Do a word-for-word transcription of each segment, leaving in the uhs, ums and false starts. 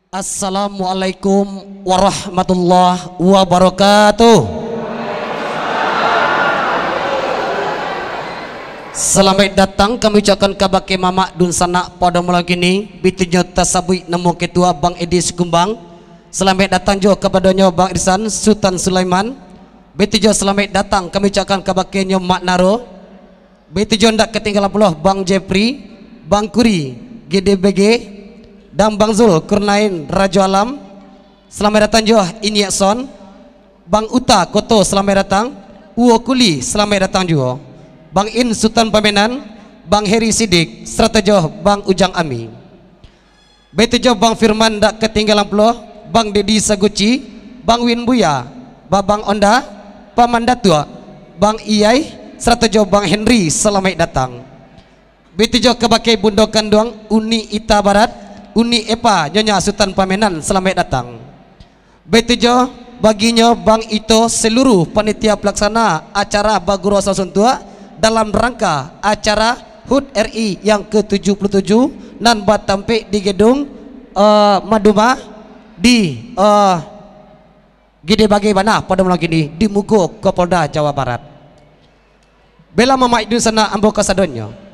Assalamualaikum warahmatullahi wabarakatuh. Salamaik datang kami ucapkan kabake mamak dunsanak pado malam kini, bitinyo tasabuik namo ketua Bang Edi Sikumbang. Salamaik datang juo kapadonyo Bang Irsan Sutan Sulaiman. Bitinyo salamaik datang kami ucapkan kabakenyo Mak Naro. Baitu juo ndak katinggalan pulo Bang Jepri, Bang Kuri, G D B G, dan Bang Zul Kurnain Rajo Alam. Salamaik datang juo Inyiak Son, Bang Uta Koto salamaik datang, Uwo Kuli salamaik datang juo, Bang In Sutan Pamenan, Bang Heri Sidik, sarato jo Bang Ujang Ami. Baitu juo Bang Firman ndak katinggalan pulo, Bang Dedi Saguci, Bang Win Buya, Babang Onda, Paman Datuak, Bang Iyai, sarato jo Bang Henry, salamaik datang. Baitu juo kabake Bundo Kanduang, Uni Ita Barat, Uni Epa, Nyonya Sutan Pamenan, salamaik datang. Baitu juo baginyo Bang Ito, saluruh panitia palaksana acara bagurau sasuntuak dalam rangka acara hut R I yang ke tujuh puluh tujuh nan batampek di gedung, eh, Maduma di, eh, Gede Bagai Bana pado malam kini di muko Kapolda Jawa Barat. Bela mamak dunsanak ambo kasadonyo.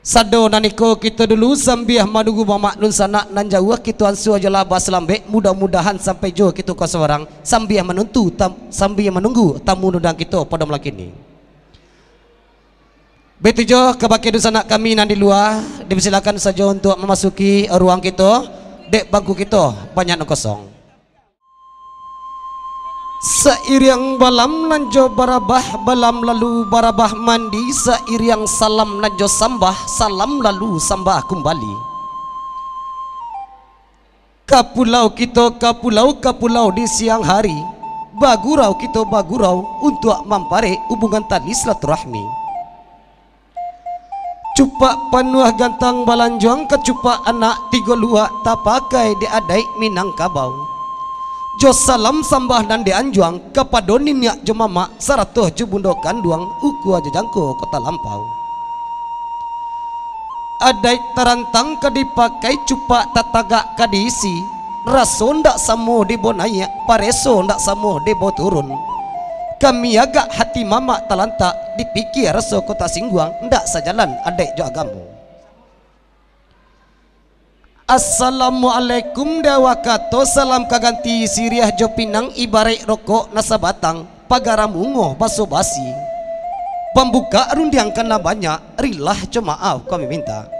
Sado nan iko kito dulu, sambiah manunggu mamak dunsanak nan jauah, kito ansua jolah basalambek, mudah-mudahan sampai juo kito ka sabarang, sambiah manuntu tam-, sambiah manunggu tamu undang kito pado malam kini. Baitu juo kabake dunsanak kami nan di lua, dipersilakan sajo untuak mamasuki ruang kito, dek bangku kito banyak nan kosong. Sairiang balam nan jo barabah, balam lalu barabah mandi, sairiang salam nan jo sambah, salam lalu sambah kumbali. Ka pulau kito, ka pulau, ka pulau di siang hari, bagurau kito bagurau untuak mamparek hubungan tali silaturahmi. Cupak panuah gantang balanjuang, kacupak anak tigo luak tapakai di adaik Minangkabau. Jo salam sambah nan dianjuang kapado niniak jo mamak, sarato jo bundo kanduang, ukua jo jangko kota lampau. Adaik tarantang ka dipakai, cupak tatagak ka diisi, raso ndak samo dibao naiak, pareso ndak samo dibao turun. Kami agak hati mamak talantak, dipikia raso kok tasingguang, ndak sajalan adaik jo agamo. Assalamualaikum, di awak kato salam ka ganti, siriah jo pinang ibaraik rokok nan sabatang, pagara mungo baso basi. Pambukak rundiang ka nan banyak, rilah jo maaf kami minta.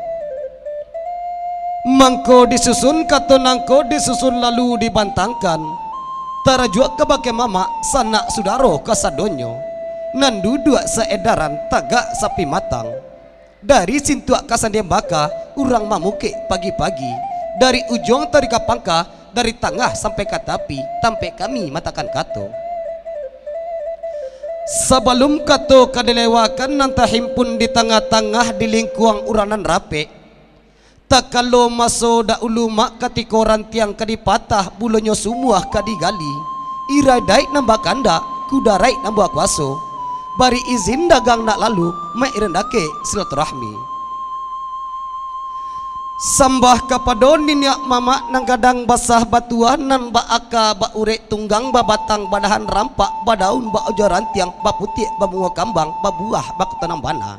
Mangko disusun kato nangko, disusun lalu dibantangkan. Tarajuak kabake mamak, sanak sudaro kasadonyo, nan duduak saedaran tagak sapimatang. Dari sintuak ka sandiang baka, urang mamukek pagi-pagi. Dari ujuang taruih ka pangka, dari tangah sampai ka tapi, tampek kami matakan kato. Sabalum kato ka dilewakan, nan tahimpun di tangah-tangah, di lingkuang urang nan rapek, takalo maso dahulu mak, katiko rantiang ka dipatah, bulonyo sumuah ka digali, irai daik nan bakandak, kuda raik nan bakuaso, bari izin dagang nak lalu, maik rendake silaturahmi. Sambah kapado niniak mamak, nan gadang basah batuah, nan baaka baurek tunggang, babatang badahan rampak, badaun baujuang rantiang, baputiak babungo kambang, babuah bakoto nan bana.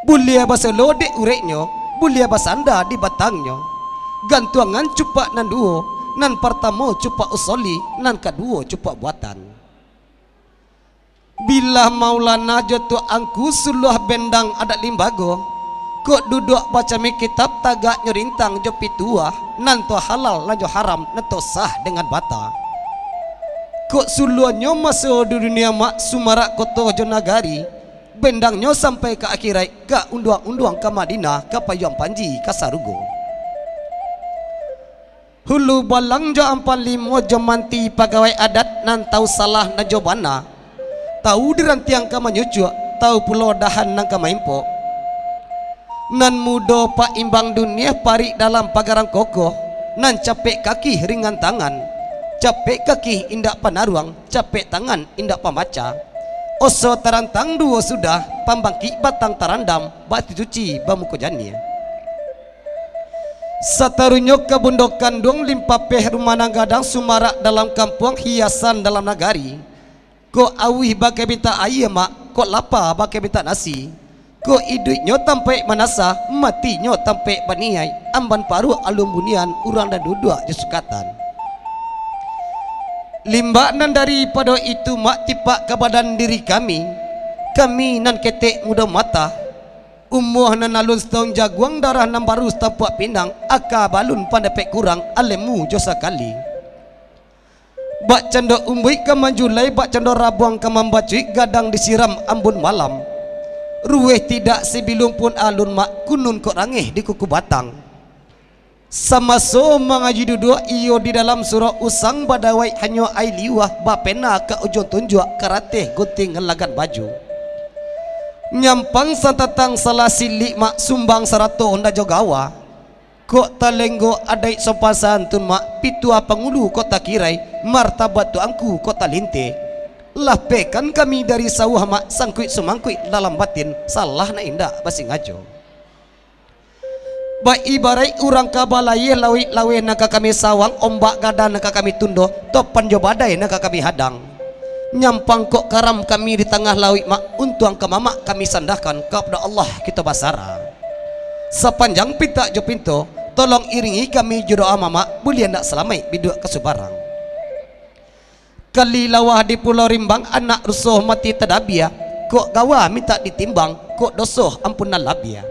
Buliah baselo dek ureknyo, buliah basanda di batangnyo. Gantuangan cupak nan duo, nan partamo cupak usoli, nan kaduo cupak buatan. Bilah Maulana jo Tuangku suluah bendang adat limbago, kok duduak bacami kitab tagaknyo rintang jo pituah, nan to halal nan jo haram, nan to sah dengan bata. Kok suluahnyo maso di dunia mak, sumarak koto jo nagari, bendangnyo sampai ka akiraik, ka unduang-unduang ka Madinah, ka payuang panji ka sarugo. Hulu balang jo ampan limo jo manti pagawai adat nan tau salah nan jo bana, tau di rantiang ka manyucuak, tau pulo dahan nan ka maimpok. Nan mudo paimbang dunia parik dalam pagarang kokoh, nan capek kakih ringan tangan, capek kakih indak panaruang, capek tangan indak pamacah. Oso tarantang duo sudah, pambangkik batang tarandam, batu cuci bamuko janiah. Sataruihnyo ka bundo kanduang, limpapeh rumah nan gadang, sumarak dalam kampuang, hiasan dalam nagari. Kok auih bakeh mintak aia, Mak, kok lapa bakeh mintak nasi. Kok iduiknyo tampaik manasa, matinyo tampaik baniaik, amban paruik alun bunian, urang nan duduak jo sukatan. Limbak nan daripado itu, Mak, tipak ka badan diri kami, kami nan ketek mudo mata, umua nan alun sataun jaguang, darah nan baru satampuak pinang, aka balun pandapek kurang, alemu jo sakali. Bak cando umbuik ka manjulai, bak cando rabuang ka mambacuik, gadang disiram ambun malam. Ruweh tidak sabiluang pun alun, Mak, kunun kok rangeh di kuku batang. Samaso mangaji duduak, iyo di dalam surau usang, badawaik hanyo aia liuah, bapena ka ujuang tunjuak, karateh gunting ngalagan baju. Nyampang santatang salah silik, Mak, sumbang sarato ndak jo gawa. Kok talenggo adaik sopan santun, Mak, pituah pangulu kok takirai, martabat tuanku kok talinteh. Lapehkan kami dari sauah, Mak, sangkuik sumangkuik dalam batin, salah nak indak basingajo. Baibaraik urang ka balayia, lauik laweh nan ka kami sawang, ombak gadang nan ka kami tundo, topan jo badai nan ka kami hadang. Nyampang kok karam kami di tangah lauik, Mak, untuang ka mamak kami sandahkan, kapado Allah kito basara. Sapanjang pintak jo pinto, tolong iringi kami jo doa mamak, buliah ndak salamaik biduak ka subarang. Kali lawah di Pulau Rimbang, anak ruso mati tadabia, kok gawa mintak ditimbang, kok doso ampunan labiah.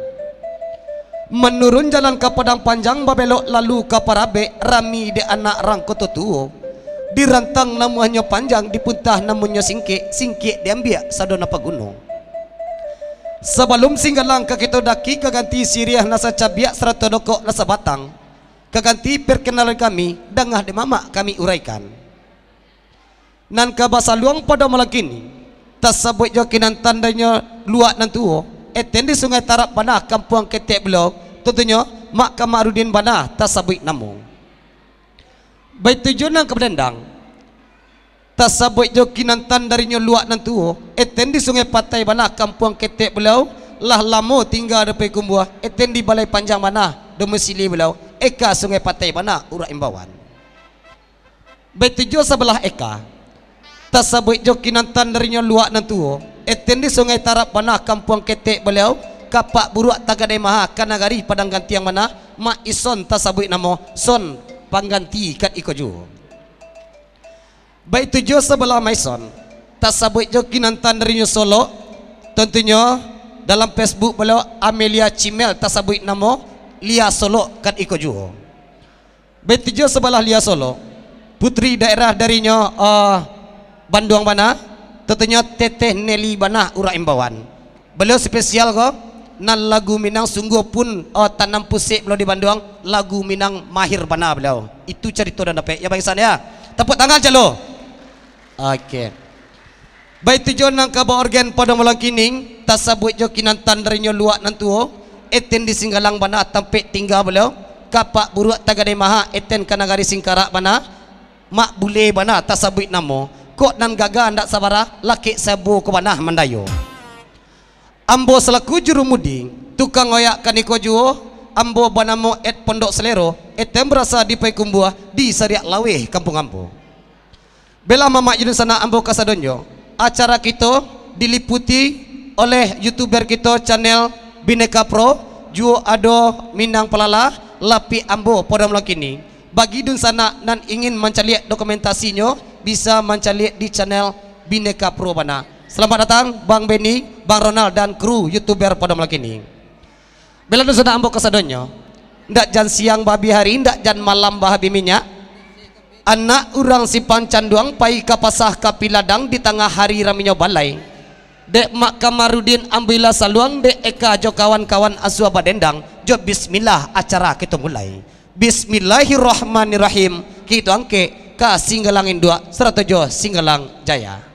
Manurun jalan ka Padang Panjang, babelok lalu ka Parabek, rami dek anak rang koto tuo. Dirantang namuahnyo panjang, dipuntah namuahnyo singkek, singkek diambiak sado nan paguno. Sabalum Singgalang ka kito daki, ka ganti siriah nan sacabiak, sarato dokok nan sabatang, ka ganti perkenalan kami, dangah dek mamak kami uraikan. Nan ka basaluang pado malam kini, tasabuik jo kinantan darinyo luak nan tuo, eten di Sungai Tarab bana kampuang ketek baliau, tantunyo Mak Kamarudin bana tasabuik namo. Baitu juo nan ka badendang, tasabuik jo kinantan darinyo luak nan tuo, eten di Sungai Patai bana kampuang ketek baliau, lah lamo tingga di Payakumbuah, eten di Balai Panjang bana domisili baliau, eka Sungai Patai bana urang imbauan. Baitu juo sabalah eka, tasabuik jo kinantan darinyo luak nan tuo, eten di Sungai Tarab bana kampuang ketek baliau, kapak buruak tagadai maha ka nagari Padang Gantiang bana, Mak Ison tasabuik namo, son pangganti kan iko juo. Baitu juo sabalah Maison, tasabuik jo kinantan darinyo Solok, tantunyo dalam Facebook baliau Amelia Cimel tasabuik namo, Lia Solok kan iko juo. Baitu juo sabalah Lia Solok, putri daerah darinyo, eh, Banduang bana, tantunyo Teteh Nelly bana urang imbauan. Baliau spesial ko, nan lagu Minang sungguah pun, eh, tanam pusek baliau di Banduang, lagu Minang mahir bana baliau. Itu carito nan dapek, ya, bangsa ya. Tepuk tangan calo. Oke. Baitu juo nan ka baorgen pado malam kini, tasabuik jo kinantan darinyo luak nan tuo, eten di Singgalang bana tampek tingga baliau, kapak buruak tagadai maha, eten ka nagari Singkarak bana, Mak Bule bana tasabuik namo, kok nan gagah ndak sabara, lakek sabo ko bana mandayo. Ambo salaku jurumudi, tukang oyak kan iko juo, ambo banamo Ed Pondok Selero, eten barasa di Payakumbuah, di Sariak Laweh kampuang ambo. Baiklah mamak jo dunsanak ambo kasadonyo, acara kito diliputi oleh youtuber kito channel Bineka Pro, juo ado Minang Palala, lapik ambo pado malam kini. Bagi dunsanak nan ingin mancaliak dokumentasinyo, bisa mancaliak di channel Bineka Pro bana. Selamat datang Bang Benny, Bang Ronald dan kru youtuber pado malam kini. Bela dunsanak ambo kasadonyo, ndak jan siang bahabih hari, ndak jan malam bahabih minyak. Anak urang Simpang Canduang pai ka pasa ka Piladang di tangah hari raminyo balai. Dek Mak Kamarudin ambilah saluang, dek Eka jo kawan-kawan asua badendang, jo bismillah acara kito mulai. Bismillahirrahmanirrahim, kito angkek ka Singgalang Induak sarato jo Singgalang Jaya.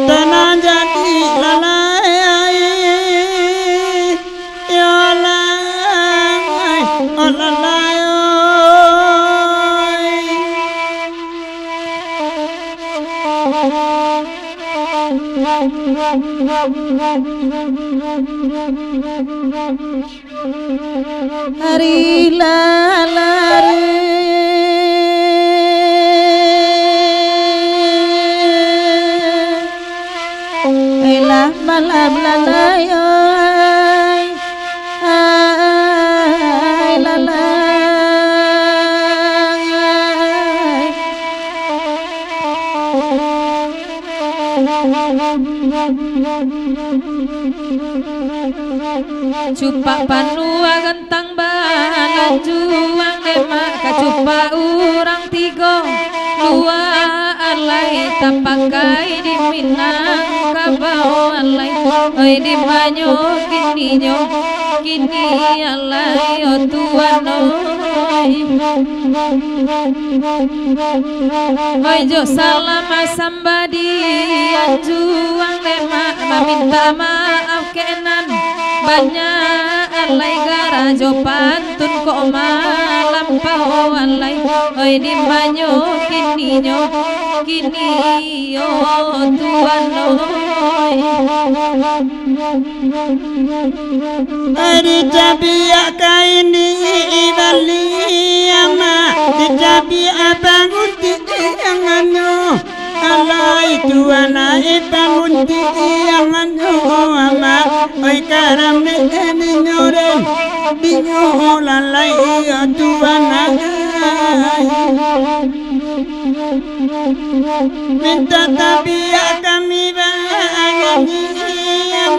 Tanang jadi lalai, ya lalai, oh lalai, oi. Ari lalari, ai lah malam lalai, ai lalai. Cupak panuah gantang balanjuang, lemak kacupak urang tigo dua alai, tapakai di Minangkabau alai. Oi, di manyo kininyo, kini alai, oh Tuan oi. Oi, jo salam sambah dianjuang, lemak maminta maaf keenan banyak alai, garajo pantun kok malampau alai. Oi, di manyo kininyo, kini yo Tuan oi. Dicabiak kain di bali ama, dicabiak paguntiang anyo. Alai Tuan ai paguntiang anyo ama, oi, karami ninyo den, dinyo lalai, yo Tuan ai. Mintak tabiak kami banganyi,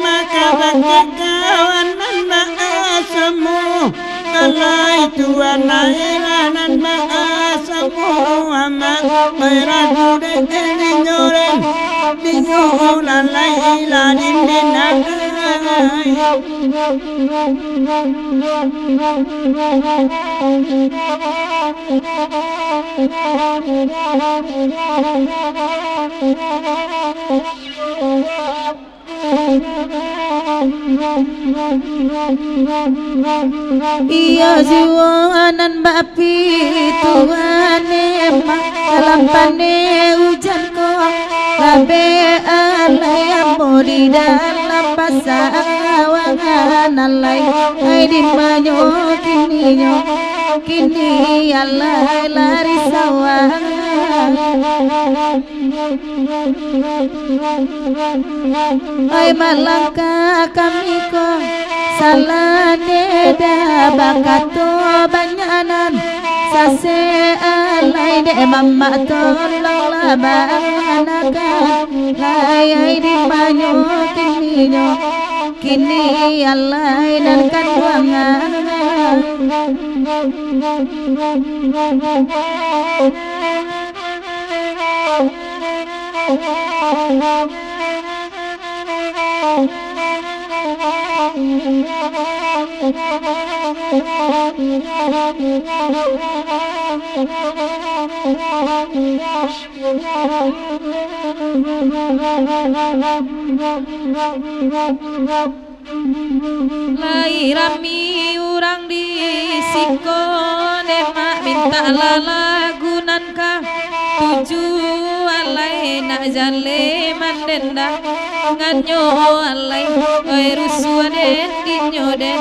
maka bakeh kawan nan baasomo. Alai Tuan ai nan baasomo ama, oi, ragu dek ninyo den, dinyo lalai lah di Minang ai. Iyo juo nan bapituahan, emang dalam paneh ujan ko, labeh alai ambo di dalam pasawangan alai. Ai, di manyo kininyo, kini alai lari sawah. Ai, malangkah kami ko, salah dek dah bakato banyak nan Sasek alai dek mamak, tolonglah baanakan. Lai ai di manyo kininyo, kini alai nan kanduangan. Lai rami urang di siko, dek mak mintak lah lagu nan ka tuju alai, nak jaleh mandendangannyo alai. Oi rusuah den dinyo den,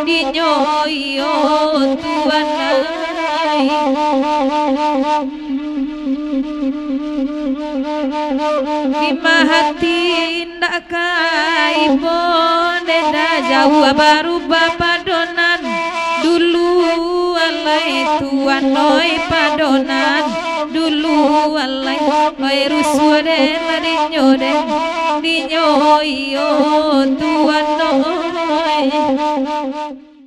dinyo iyo tuan ai. Di mahati indak ka ibo, dek dah jauah barubah pado nan dulu alai, tuan oi, pado nan dulu alai. Oi rusuah den lah dinyo den, dinyo iyo tuan oi.